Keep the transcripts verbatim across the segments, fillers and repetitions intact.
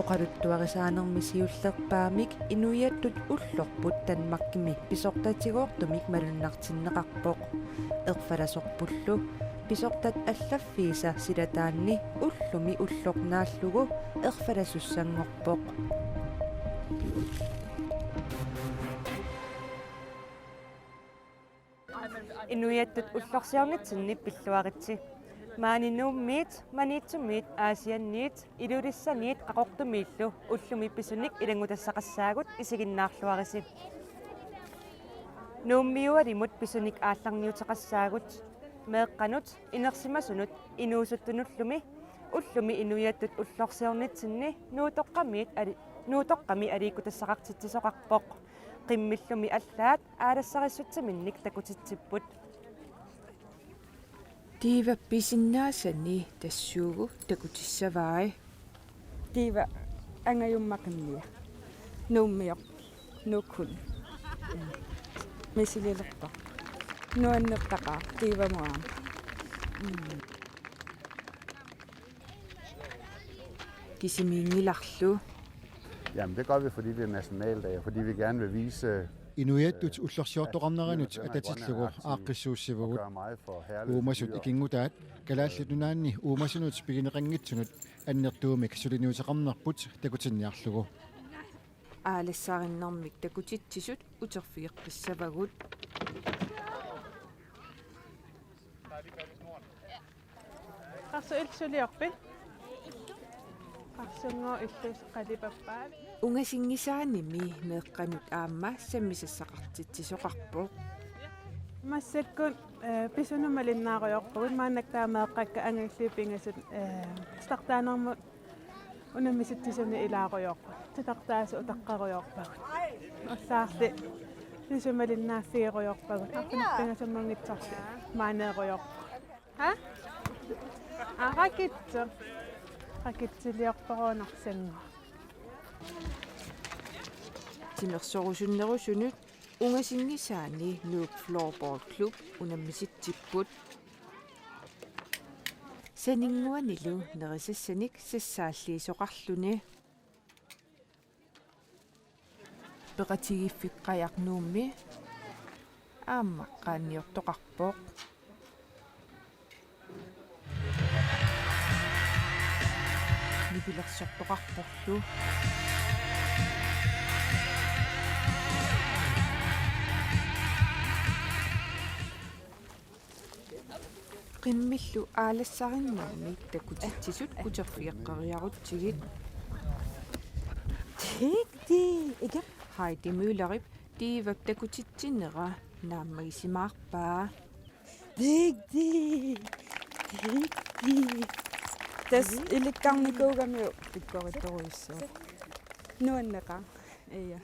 Oqaluttuarisaanermi siullerpaamik inuiattut ullorput Danmarkimi pisortatigoortumik malunnartinneqarpoq. Erfalasorpullu pisortat allaffiisa silataanni ullumi ulloq naallugu erfalasussanngorpoq. Inuiattut ullorsiornitsinni pilluaritsi. Maani Nuummiit, Maniitsumiit, Aasianniit, Ilulissaniit Qaqortumiillu ullumi pisunik ilanngutassaqassaagut, isiginnaarluarisi. Nuummiualimut pisunik aallarniuteqassaagut. Meeqqanut, inersimasunut, inuusuttunullumi ullumi inuiattut ullorsiornitsinni Nuutoqqamiit ali-, Nuutoqqami aliikkutassaqartitsisoqarpoq. Qimmillumi allaat aalassarissutsiminnik takutitsipput. Diva pisinnaasani tassuugu takutissavai. Diva angajumma qimmia. Nuummioq. Nuukkut. Misililertoq. Nuannertaqaaq Divamut aamma. Kisimiinngilarlu. Jamen, det gør vi, fordi det er nationaldag, og fordi vi gerne vil vise, øh, Inuiattut ullorsiortoqarneranut atatillugu aaqqissuussivugut. Uumasut ikinngutaat Kalaallit Nunaanni uumasunut pigineqanngitsunut annertuumik suliniuteqarnerput takutinniarlugu. Aalassarinnermik takutitsisut uterfigeqqissavagut. Qarsuillu suliorpit? Qarsunnguaq illusi qalipappaat. Ungasinngisaanimi meeqqanut aamma sammisassaqartitsisoqarpoq. Massakkut, eh, pisunut malinnaarujoorpugut, maannakkut taava meeqqakka angajulliit pingasut, eh, startaanermut unammisitsisunut ilaarujoorput. Titartaasut utaqqarujoorpagut. Ullaarli pisumik malinnaaffigerujoorpagut. Arfineq-pingasunngitsorli maaneerujoorpugut. Ha? Aa, rakitsu. Rakitsiliorparuunarsannguaq. Timersorusunnerusunut ungasinngisaani Nuuk Floorball Klub unammisitsipput. Saninnguanilu nerisassanik sassaalliisoqarluni. Peqatigiiffik Qajaq Nuummi aamma qaanniortoqarpoq. Nipilersortoqarporlu. Qimmillu aalassarinnermi takutitsisut uterfigeqqeriarutsigit. Tigti, ikke? Heidi Møllerip Divap takutitsinera naammagisimaarpaa. Tigti, tigti. Tassa ilikkarnikuugamiuk pikkorittorujussuuvoq. Nuanneqaaq. Ija.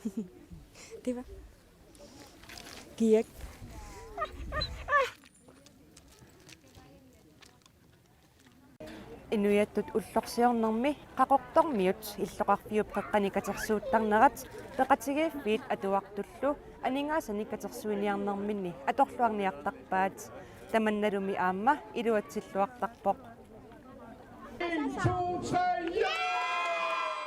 Diva. Kiak. Inuiattut ullorsiornermi Qaqortormiut illoqarfiup qeqqani katersuuttarnerat peqatigiiffiit atuartullu aningaasanik katersuiniarnerminni atorluarniartarpaat. Tamannalumi aamma iluatsilluartarpoq.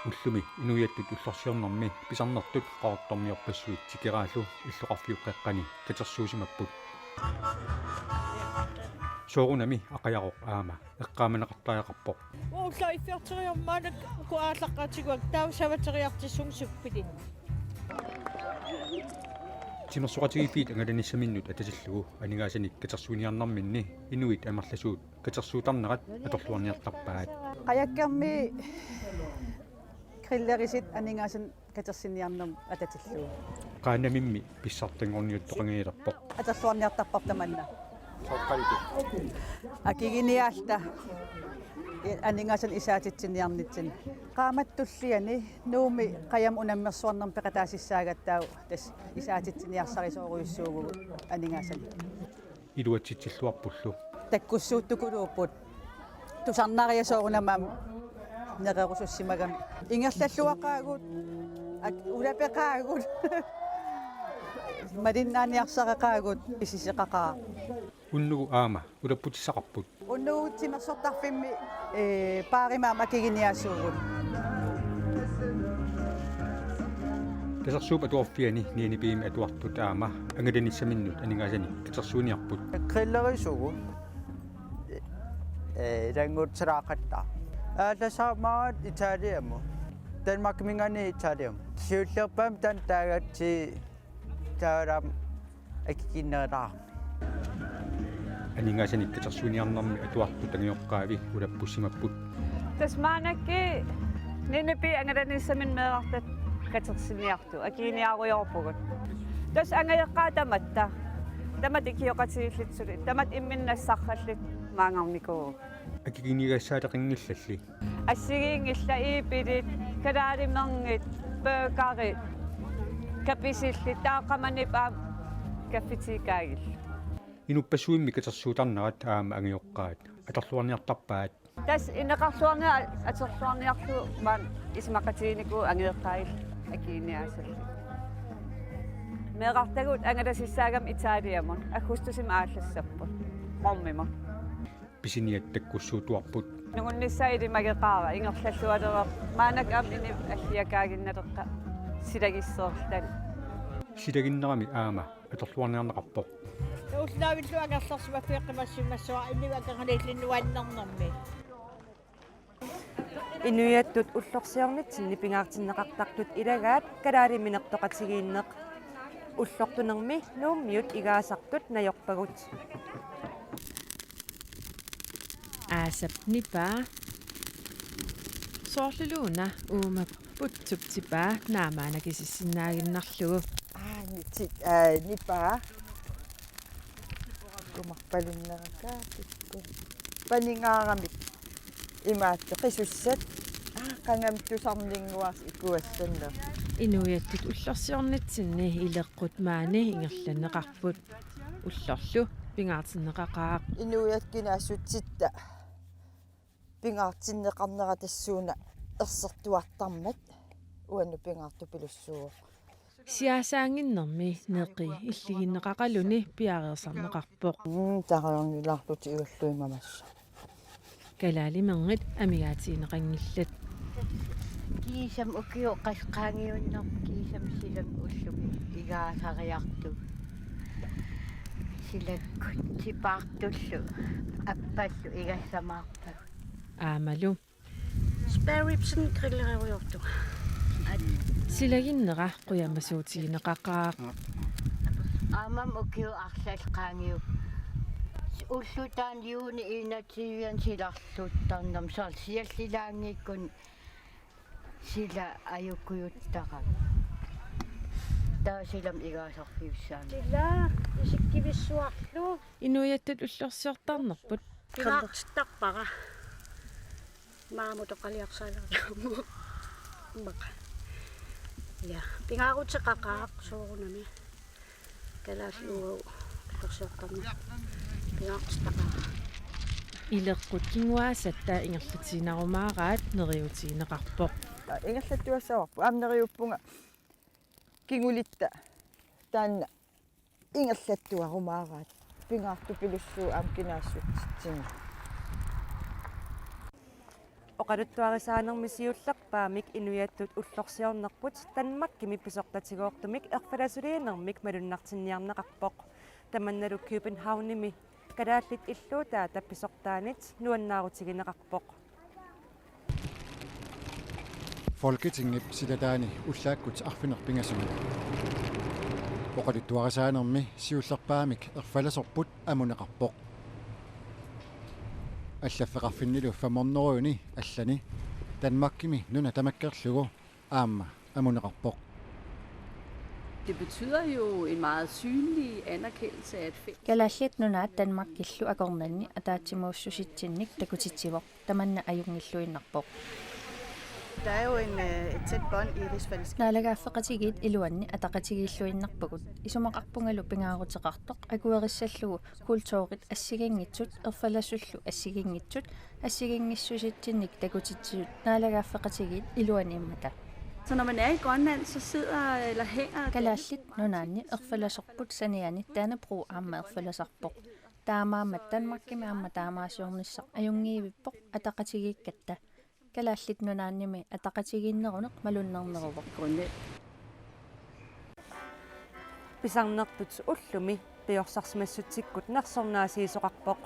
Ullumi inuiattut ullorsiornermi pisarnertut Qaqortormiorpassuit Tikeraallu illoqarfiup qeqqani katersuusimapput. Soorunami aqajaroq aamma eqqaamaneqartariaqarpoq. Ullaiffiorteriormaannak uku aallaqqaatiguak taava savateriartissuunga suppili. Timersoqatigiiffiit angalanissaminnut atatillugu aningaasanik katersuiniarnerminni inuit amerlasuut katersuuttarnerat atorluarniartarpaat. Qajakkermi grillerisit aningaasanik katersuiniarnermut atatillugu. Qaannamimmi pissartanngorniuttoqangajalerpoq. Atorluarniartarparput tamanna. Akiginiaalluta aningaasanik isaatitsiniarnitsinni. Qaammat tulliani Nuummi qajamut unammersuarnermut peqataasissaagatta tassa isaatitsiniarsarisoorujussuuvugut aningaasanik. Iluatsitsilluarpullu. Takkussuuttukuluupput. Tusarnariat soorunami aamma neqerusussimagami. Ingerlalluaqaagut, ak-, ulapeqaagut, malinnaaniarsareqaagut, pisiseqaqaaq. Unnugu aamma ulapputissaqarput. Unnugu timersortarfimmi, ee, baarimi aamma akiginiaasuugut. Katersuup atuarfiani Ninipiimi atuartut aamma angalanissaminnut aningaasanik katersuiniarput. Grillerisugut. Eh, ilanngutseraaqatta. Aallasaamaat Italiamut. Danmarkiminngaanniit Italiamut. Siullerpaamik taanna taagatsigit taavalu aamma akikinnerulaarami. Aningaasanik katersuiniarnermi atuartut angajoqqaavi ulappussimapput. Tassa maannakkut Ninipiip angalanissaminut meerartatta katersiniartut akiniarujoorpugut. Tassa angajoqqaat tamatta. Tamatta ikioqatigiillutik suli. Tamatta imminnut nassarallutik maanngarnikuuvugut. Akikinnigassaaleqinngillalli. Assigiinngillat iipilit, kalaalimerngit, burgerit, kapisillit, taava qamani aamma kaffitiikaagillu. Inuppassuimmi katersuutarnerat aamma angajoqqaat atorluarniartarpaat. Tassa ineqarluarneq atorluarniarlugu maani isumaqatiginikuuvoq angajoqqaat akiniaasallutik. Meerartagut angalasissaagami Italiamut, aggustusimi aallassapput, Romimut. Pisiniat takkussuuttuarput. Nungunnissaa ilimageqaara ingerlallualereerpoq. Maannakkut aamma inuit alliakaaginnaleqqa silagissereerluni. Silaginnerami aamma atorluarniarneqarpoq. Ullaavillu angerlarsimaffigeqqimassimassavara inuit akeqanillinnuannernermi. Inuiattut ullorsiornitsinni pingaartinneqartartut ilagaat kalaaliminertoqatigiinneq. Ullortunermi Nuummiut igaasartut najorpagut. Aasap nipaa. Soorluluuna uuma putsup tipaa naamaanakisissinnaaginnarlugu. Aa, niti-, aa, nipaa. Kumarpalinneraka pikku. Paningaaramik. Imaattoq qisussat. Aa, qangamik tusarninnguarsi ikuassanneq. Inuiattut ullorsiornitsinni ileqqut maani ingerlanneqarput. Ullorlu pingaartinneqaqaaq. Inuiattut kinaassutsitta pingaartinneqarnera tassuuna ersertuartarmat uannut pingaartupilussuuvoq. Siaasaannginnermi neqi illiginneqaqaluni piareersarneqarpoq. Mm, taarnilaartut iulluimamassa. Kalaalimerngit amigaatigineqanngillat. Kiisami ukiut qassit qaangiunneq, kiisami silami ullumi igaasariartut. Silakkut tipaartullu appallu igassamaarpagut. Aammalu. Spare ribsinik grilleriuartunga. Silaginnera qujamasuutigineqaqaaq. Aammami ukiut arlallit qaangiupput. Ulloq taanna juuni enogtyve silarluttarnami, soorlu siallilaanngikkuni sila ajukujuttarami. Taava silami igaasarfiussaammat. Sila isikkivissuarlu. Inuiattut ullorsiortarnerput. Pingaartittarpara. Maamut oqaliarsaalaarlugu. Immaqa. Ja, pingaaruteqaqaaq soorunami. Kalaallit uagut ullorsiortarneq pingaartitaqaaq. Ileqqut kinguaassatta ingerlatiginarumaaraat neriuutigineqarpoq. Ingerlattuassavarput. Aamma neriuppunga kingulitta taanna ingerlattuarumaaraat pingaartupilussuuvoq aamma kinaassutsitsinni. Oqaluttuarisaanermi siullerpaamik inuiattut ullorsiornerput Danmarkimi pisortatigoortumik erfalasuliinermik malunnartinniarneqarpoq. Tamannalu Københavnimi kalaallit illuutaata pisortaanit nuannaarutigineqarpoq. Folketingip silataani ullaakkut arfineq-pingasuni oqaluttuarisaanermi siullerpaamik erfalasorput amuneqarpoq. Allaffeqarfinnilu fem hundrede-ni allani Danmarkimi nuna tamakkerlugu aamma amuneqarpoq. Det betyder jo en meget synlig anerkendelse af et fællesskab. Kalaallit Nunaat Danmarkillu akornanni ataatsimuussusitsinnik takutitsivoq, tamanna ajunngilluinnarpoq. Der er jo en, øh, et tæt bånd i rigsfællesskabet. Naalagaaffeqatigiit iluanni ataqatigiilluinnarpagut. Isumaqarpungalu pingaaruteqartoq akuerissallugu kulturit assigiinngitsut, erfalasullu assigiinngitsut, assigiinngissusitsinnik takutitsisut naalagaaffeqatigiit iluaniimmata. Så når man er i Grønland, så sidder eller hænger Kalaallit Nunaanni erfalasorput saniani Dannebrog aamma erfalasarpoq. Taamaammat Danmarkimi aamma taamaasiornissaq ajunngivippoq ataqatigiikkatta. Kalaallit Nunaannimi ataqatigiinneruneq malunnarneruvoq. Grønland. Pisarnertut ullumi piorsarsimassutsikkut nersornaasiisoqarpoq.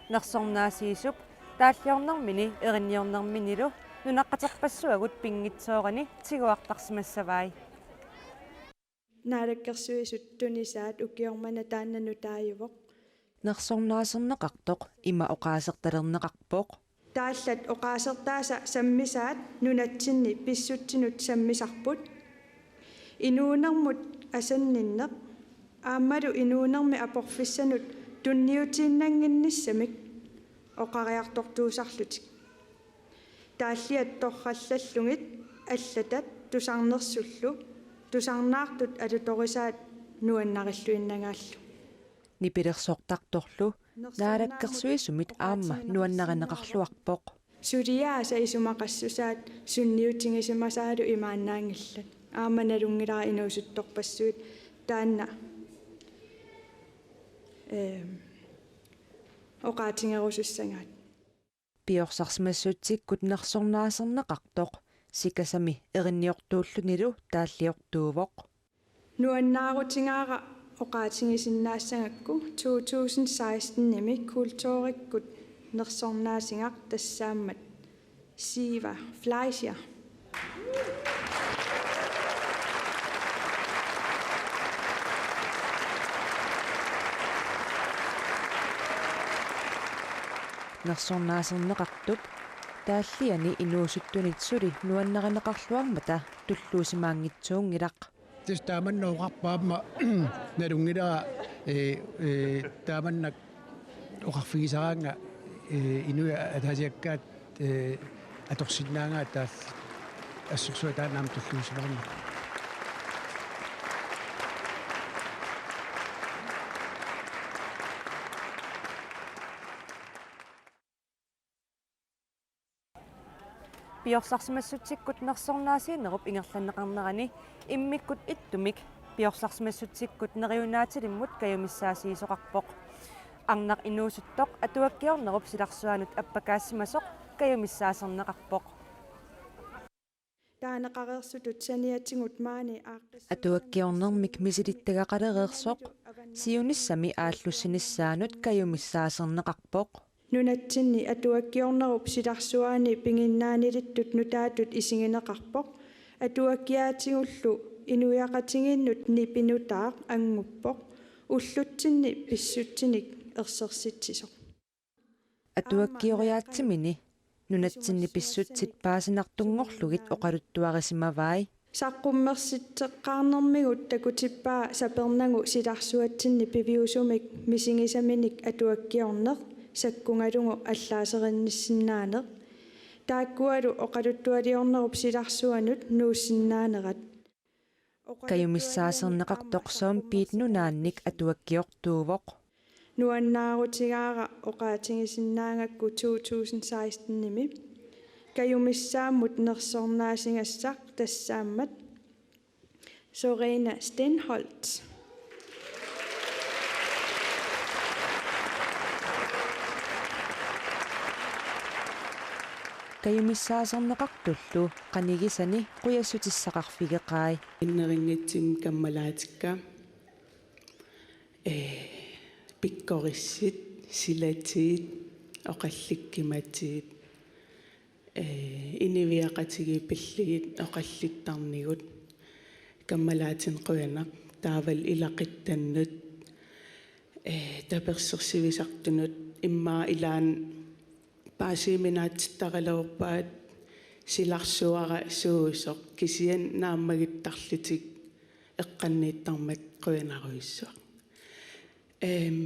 Nersornaasiisup taalliornermini erinniornerminilu nunaqqaterpassuagut pinngitsoorani tiguartarsimassavai. Naalakkersuisut tunisaat ukioq manna taanna nutaajuvoq. Nersornaaserneqartoq ima oqaasertalerneqarpoq. Taallat oqaasertaasa sammisaat nunatsinni pissutsinut sammisarput. Inuunermut asanninneq aammalu inuunermi aporfissanut tunniutiinnannginnissamik oqariartortuusarlutik. Taalliat torrallallugit allatat tusarnersullu tusarnaartut alutorisaat nuannarilluinnagaallu. Nipilersortartorlu naalakkersuisumit aamma nuannarineqarluarpoq. Suliaasa isumaqassusaat sunniutigisimasaalu imaannaanngillat. Aamma nalunngilara inuusuttorpassuit taanna, ehm, oqaatigerusussagaat. Piorsarsimassutsikkut nersornaaserneqartoq sikasami erinniortuullunilu taalliortuuvoq. Nuannaarutigaara oqaatigisinnaassagakku to tusind seksten-imi kulturikkut nersornaasigaq tassaammat Siva Fleischer. Nersornaaserneqartup taalliani inuusuttunit suli nuannarineqarluarmata tulluusimaanngitsuunngilaq. Tassa taamanna oqarpoq aamma nalunngilara, ee, ee, taamannak oqarfigisaraannga, ee, inuit ataasiakkaat, ee, atorsinnaagaat taava assorsuaq taanna aamma tulluusimaarneq. Piorsarsimassutsikkut nersornaasiinerup ingerlanneqarnerani immikkut ittumik piorsarsimassutsikkut neriuunaatilimmut kajumissaasiisoqarpoq. Arnaq inuusuttoq atuakkiornerup silarsuaanut appakaassimasoq kajumissaaserneqarpoq. Taaneqareersutut saniatigut maani aaqqissuussami. Atuakkiornermik misilittagaqalereersoq siunissami aallussinissaanut kajumissaaserneqarpoq. Nunatsinni atuakkiornerup silarsuaani piginnaanilittut nutaatut isigineqarpoq. Atuakkiaatigullu inuiaqatigiinnut nipinutaaq anguppoq. Ullutsinni pissutsinik ersersitsisoq. Atuakkioriaatsimini nunatsinni pissutsit paasinartunngorlugit oqaluttuarisimavai. Saqqummersitseqqaarnermigut takutippaa sapernagu silarsuatsinni piviusumik misigisaminik atuakkiorneq sakkungalugu allaaserinnissinnaaneq. Taakkualu oqaluttualiornerup silarsuanut nuussinnaanerat. Kajumissaaserneqartoq Soombit Nunaannik atuakkiortuuvoq. Nuannaarutigaara oqaatigisinnaagakku to tusind seksten-imi. Kajumissaammut nersornaasigassaq tassaammat Sorena Stenholt. Kajumissaaserneqartullu qanigisani qujassutissaqarfigeqaat. Innerinngitsunik kammalaatikka, ee, pikkorissit, silatiit, oqallikkimatsiit, ee, inuiaqatigiit pillugit oqallittarnigut. Kammalaatinik qujanaq, taavalu ilaquttannut, ee, tapersersuisartunut, immaqa ilaanni paasiuminaatsittaraluarpaat silarsuara suusoq, kisianni naammagittarlutik eqqanniittarmat qujanarujussuaq. Ehm,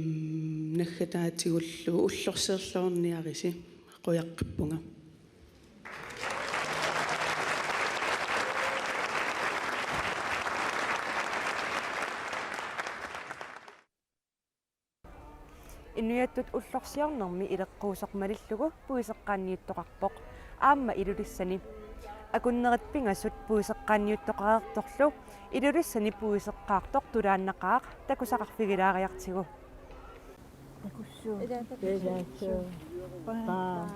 naggataatigullu ullorsiorluarniaritsi, qujaqqippunga. Inuiattut ullorsiornermi ileqquusoq malillugu puiseqqaanniuttoqarpoq aamma Ilulissani. Akunnerit pingasut puiseqqaanniuttoqareersorlu Ilulissani puiseqqaartoq tulaannaqaaq takusaqarfigilaariartigu. Takussuu. Ilaa, takussuu. Paa.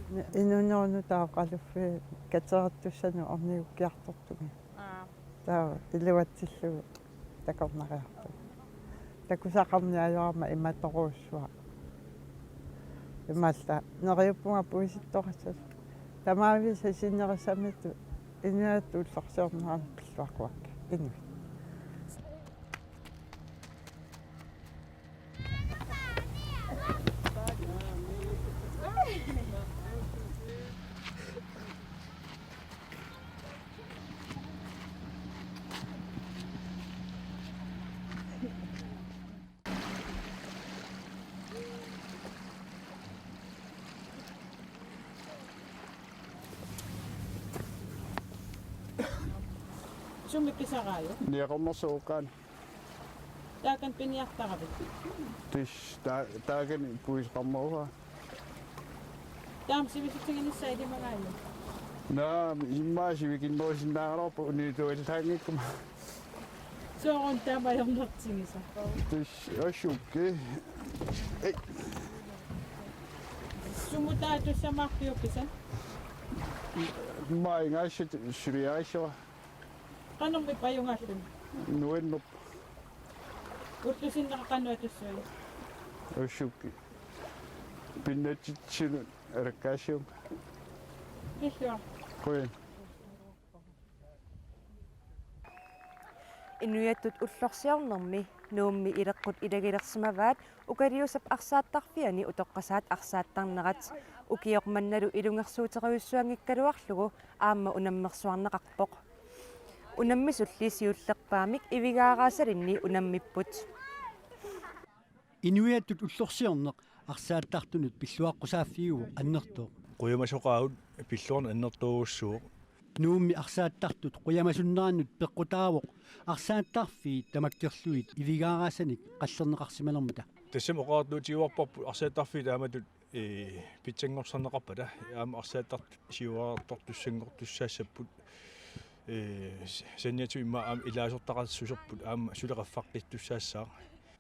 Inuunerup nutaaq oqaluffik katerartussanut ornigukkiartortumik. Aa. Taava iluatsillugu takornariarput. Takusaqarniarama imatorujussuaq. Imaattoq neriuppunga puisittoqassasoq. Tamaavisa sinnerissammik inuiattut ullorsiornerannik pilluaqquakkit inuit. Sumi pisaraajuk? Niaqornersuup uukkaani. Taakani piniartaravit? Tis ta-, taakani puiseqarneruara. Taama sivisutiginissaa ilimagaajuk? Naa, immaqa sivikinnerusinnaagaluarpoq uniutuallaanngikkuma. Sooruna taama ajornartigisoq? Tis assukkit. Ei. Sumut taava tussamaarpiuk pisat? Immaqa ingaasat suliarissavara. Qanormi pajugaalluni? Nuannerpoq. Ullup sinnera qanoq atussuit? Assukkit. Pinnatsitsinut alakkaassiuunga. Illuaqqu. Qujan. Inuiattut ullorsiornermi Nuummi ileqqut ilagilersimavaat Ukaliusap arsaattarfiani utoqqasaat arsaattarnerat. Ukioq mannalu ilungersuuterujussuanngikkaluarlugu aamma unammersuarneqarpoq. Unammisulli siullerpaamik Ivigaaraasalinni unammipput. Inuiattut ullorsiorneq arsaattartunut pilluaqqusaaffiuvoq annertooq. Qujamasoqaagut pilluarneq annertoorujussuuvoq. Nuummi arsaattartut qujamasunnerannut peqqutaavoq arsaattarfiit tamakkerlugit Ivigaaraasanik qallerneqarsimanermata. Tassami oqariartuutigiuarparput arsaattarfiit taamatut, ee, pitsanngorsarneqarpata, aamma arsaattartut siuariartortussanngortussaassapput, ee, s-, saniatigut immaqa aamma ilaasortaqassuserput aamma suli qaffaqqittussaassaaq.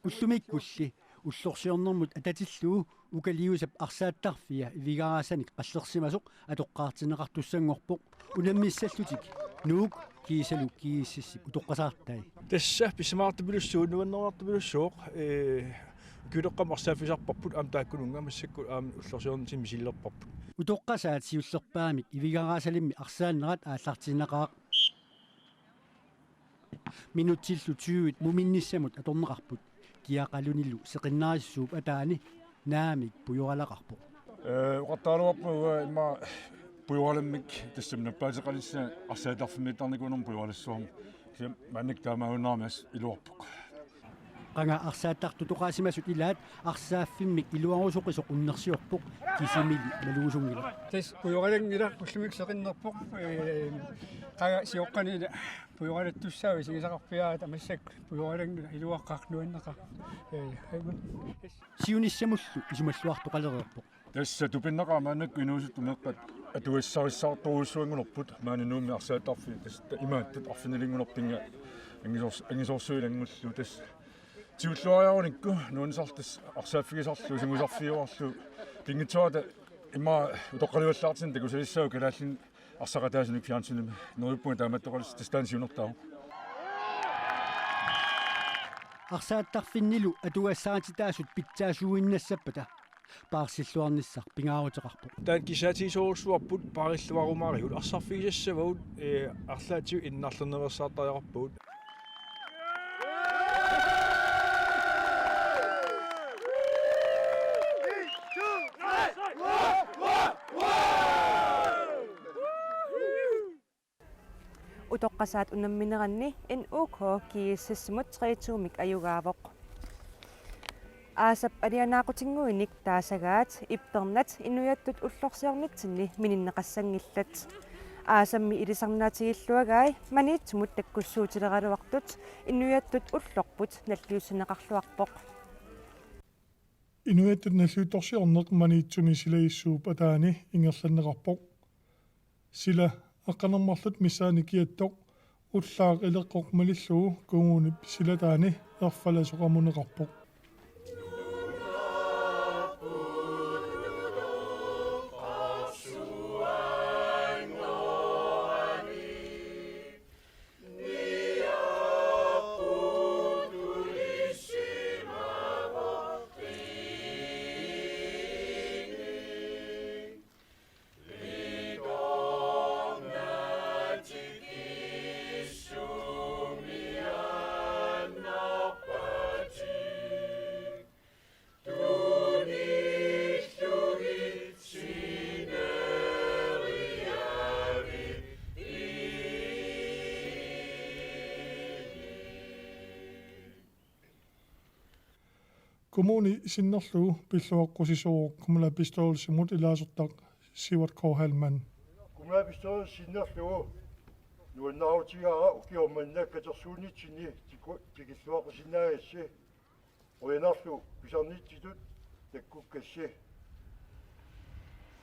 Ullumikkulli ullorsiornermut atatillugu Ukaliusap arsaattarfia Ivigaaraasanik qallersimasoq atoqqaartinneqartussanngorpoq unammissallutik Nuuk kiisalu GSS-ip utoqqasaartai. Tassa pissamaartupilussuuvoq, nuannerunartupilussuuvoq, ee, ukiuleqqammut arsaaffisarparput aamma taakkununnga massakkut aamma ullorsiornertigut misililerparput. Utoqqasaat siullerpaamik Ivigaaraasalimmi arsaannerat aallartinneqaaq. Minutsillu tyvit muminnissamut atorneqarput. Kiaqalunilu seqinnarissuup ataani naamik pujoralaqarpoq. Ee, oqartaraluarpunga uanga immaqa pujoralammik tassami nappaateqalissaa arsaattarfimmiittarnikuunermut pujoralissuarmik. Kisianni maannakkut taamaajunnaarami assut iluarpoq. Qanga arsaattartut oqaasimasut ilaat arsaaffimmik iluarusoqisoq unnersiorpoq kisimili malugusunngilaq. Tassa pujoralanngilaq, ullumikkut seqinnerpoq, ee, qanga sioqqani ila pujoralattussaavoq isigisaqarpiaat, massakkut pujoralanngilaq, iluaqaaq, nuanneqaaq. Ee, aima. Siunissamullu isumalluartoqalereerpoq. Tassa tupinnaqaaq maannakkut inuusuttut meeqqat atugassarissaartorujussuanngulerput maani Nuummi arsaattarfii, tassa imaattoq arfinilinngulerput, pinnga angisors-, angisoorsuit ilanngullugu, tassa tigulluariarunikku nuannisartut arsaaffigisarlugu sangusarfiuarlugu pinngitsoorata immaqa utoqqalivallaartunik takusalissaavoq kalaallinit arsaqataasunut fjernsynimi. Neriuppunga taamaattoqalussi, tassa taanna siunertaavoq. Arsaattarfinnilu atugassarititaasut pitsaasuuinnassappata paarsilluarnissaq pingaaruteqarpoq. Taanna kissaatigisorujussuarput paarilluarumaarigut, arsarfigisassavagut, ee, arlaatigut innarlernersaartariaqarpagut. Utoqqasaat unammineranni N U K GSS-imut tre to-mik ajugaavoq. Aasap alianaaqutinnguinik taasagaat ippernat inuiattut ullorsiornitsinni mininneqassanngillat. Aasammi ilisarnaatigilluagai Maniitsumut takkussuutileraluartut inuiattut ullorput nalliussineqarluarpoq. Inuiattut nalliuttorsiorneq Maniitsumi silagissuup ataani ingerlanneqarpoq. Sila aqqaneq-marluk missaani kiattoq ullaaq ileqqoq malillugu kommunip silataani erfalasoq amuneqarpoq. Kommuni sinnerlugu pilluaqqusisooq kommunalbestyrelsimut ilaasortaq Sivert K. Hallmann. Kommunalbestyrelsi sinnerlugu nuannaarutigaara ukioq manna katersuunitsinni tiku-, tikilluaqqisinnaagassi. Qujanarlu pisarnitsitut takkukkassi.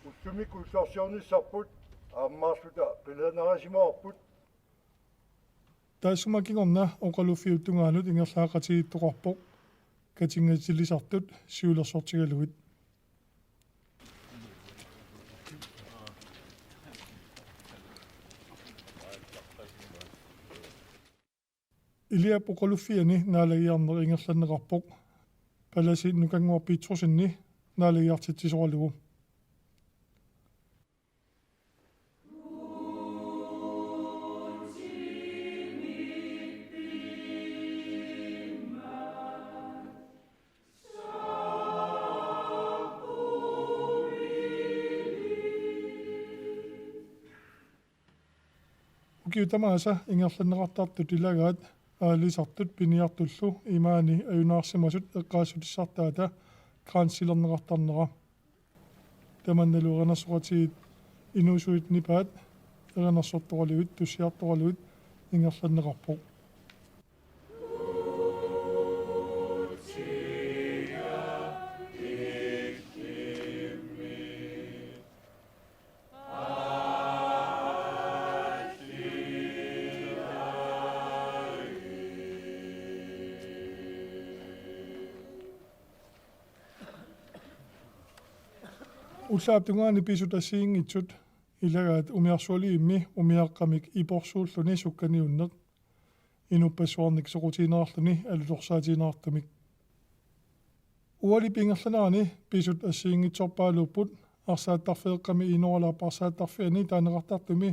Ullumi ullorsiornissarput aammaarluta qilanaarisimavarput. Taassuma kingorna oqaluffiup tungaanut ingerlaaqatigiittoqarpoq katinngatilisartut siulersortigalugit. Iliap oqaluffiani naalagiarneq ingerlanneqarpoq. Palasi Nukannguaq Petrussenip naalagiartitsisoralugu. Ukiut tamaasa ingerlanneqartartut ilagaat aalisartut piniartullu imaani ajunaarsimasut eqqaassutissartaata kransilerneqartarnera. Tamannalu erinarsoqatigiit inuusuit nipaat erinarsortoraluit tussiartoraluit ingerlanneqarpoq. Ullaap tungaani pisut assigiinngitsut ilagaat umiarsualivimmi umiaqqamik iporsuulluni sukkaniunneq inuppassuarnik soqutigineqarluni alutorsaatigineqartumik. Ualip ingerlanerani pisut assigiinngitsorpaaluupput arsaattarfeeqqami Iinnaralaap arsaattarfiani taaneqartartumi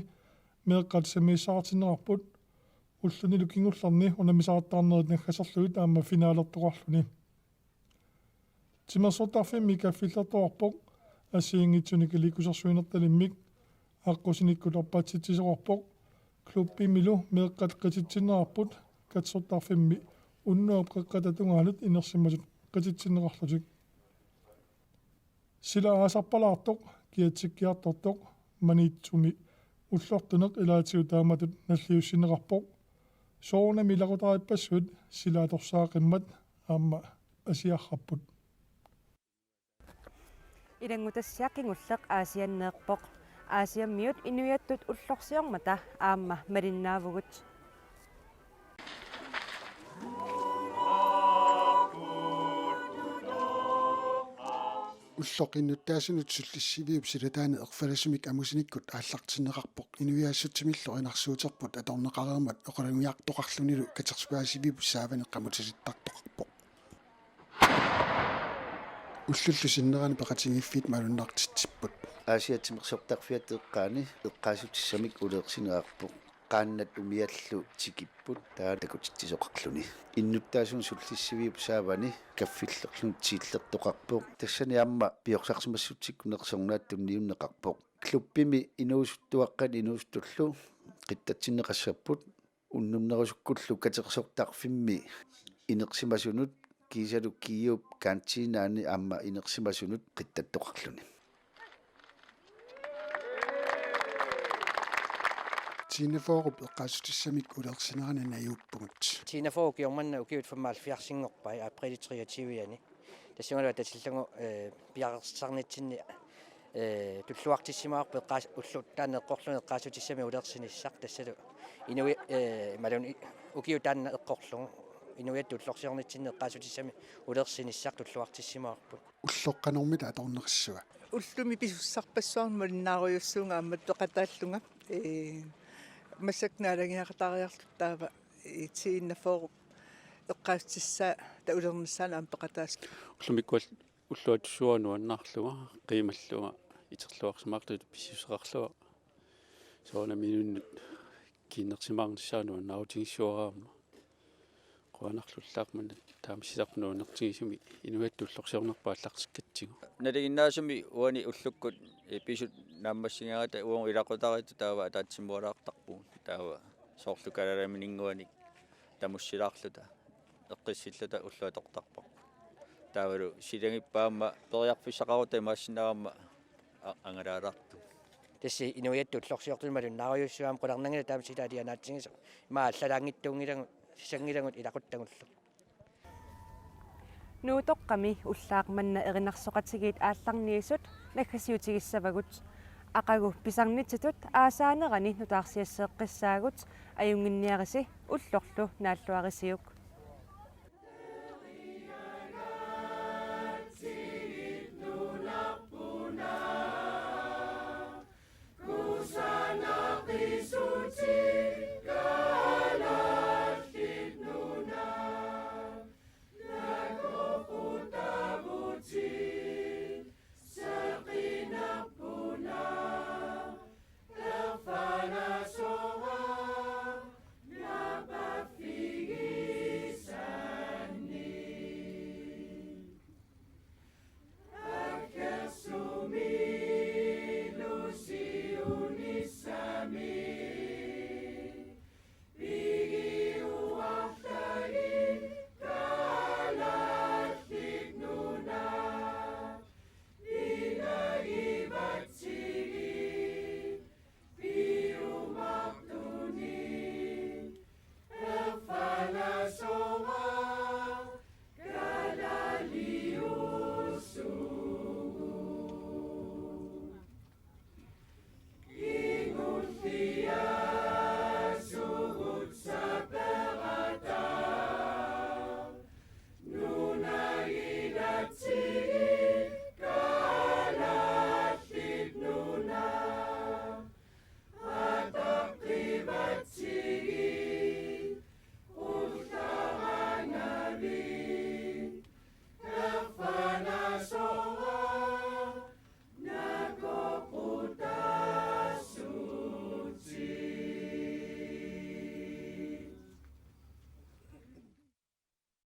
meeqqat sammisassaqartinneqarput. Ullunilu kingullerni unammisaqattaarnerit naggaserlugit aamma finalertoqarluni. Timersortarfimmi kaffillertoqarpoq assigiinngitsunik ilikkutsersuinertalimmik aqqusinikkut arpatsitsisoqarpoq. Klubbimilu meeqqat qititsinneqarput katsortarfimmi unnuap qeqqata tungaanut inersimasut qititsinneqarlutik. Sila aasarpalaartoq kiatsikkiartortoq Maniitsumi ullortuneq ilaatigut taamatut nalliussinneqarpoq. Soorunami ilaqutariippassuit sila atorsaaqimmat aamma asiarrapput. Ilanngutassiaq kingulleq Aasianneerpoq. Aasiammiut inuiattut ullorsiormata aamma malinnaavugut. Ulloq innuttaasunut sullissiviup silataani erfalasumik amusinikkut aallartinneqarpoq inuiaassutsimillu erinarsuuterput atorneqareermat oqalugiartoqarlunilu katersugaasiviup saavani qamutilittartoqarpoq. Ullullu sinnerani peqatigiiffiit malunnartitsipput. Aasiaat timersortarfiata eqqaani eqqaassutissamik uleersineqarpoq. Qaannat umiallu tikipput taava takutitsisoqarluni. Innuttaasunut sullissiviup saavani kaffillerluni tiillertoqarpoq. Tassani aamma piorsarsimassutsikkut nersornaat tunniunneqarpoq. Klubbimi inuusuttuaqqat inuusuttullu qittatsinneqassapput. Unnunnerusukkullu katersortarfimmi inersimasunut kiisalu Kiuup kantinaani aamma inersimasunut qittattoqarluni. Tina Fårup eqqaassutissamik uleersinerani najuuppugut. Tina Fårup ukioq manna ukiut femoghalvfjerdsinngorpai april treogtyve-ani. Tassungalu atatillugu, eh, piareersarnitsinni, eh, tulluartissimavarput eqqaas-, ulloq taanna eqqorluni eqqaassutissamik uleersinissaq tassalu inui-, eh, imaluunniit ukiup taanna eqqorlugu inuiattut ullorsiornitsinni eqqaassutissamik uleersinissaq tulluartissimavarput. Ulloq qanormita atorneqassava? Ullumi pisussarpassuarni malinnaarujussuuvunga aamma peqataallunga. Eh, massakkut naalagiaqataariarluta taava, eh, Tina Fårup eqqaassutissaa taava ulernissaanut aamma peqataassaaq. Ullumikkut ulluatussuara nuannaarlunga, qiimallunga, iterluarsimaarluta pisussaqarlunga. Soorunami inunnut kiinnersimaarnissaa nuannaarutigissuara aamma. Qujanarlu ullaaq manna taamaassisarput nuannertigisumik inuiattut ullorsiornerput aallartikkatsigu. Nalinginnaasumik uani ullukkut, eh, pisut naammassigaangata uagut ilaqutariittut taava ataatsimoorlaartarpugut. Taava soorlu Kalaallit Nunaanninnguanik tamussilaarluta eqqissilluta ulluatortarparput. Taavalu silagippaamma periarfissaqarutta imaassinnaamma a-, angalaalartu. Tassa inuiattut ullorsiortut malunnaarujussuarmik qularnanngilaq taama sila alianaatsigisoq. Ima allalaanngittuunngilagut, sisanngilagut ilaquttagullu. Nuutoqqami ullaaq manna erinarsoqatigiit aallarniisut naggasiutigissavagut. Aqagu pisarnitsitut aasaanerani nutaarsiasseeqqissaagut, ajunnginniarisi ullorlu naalluarisiuk.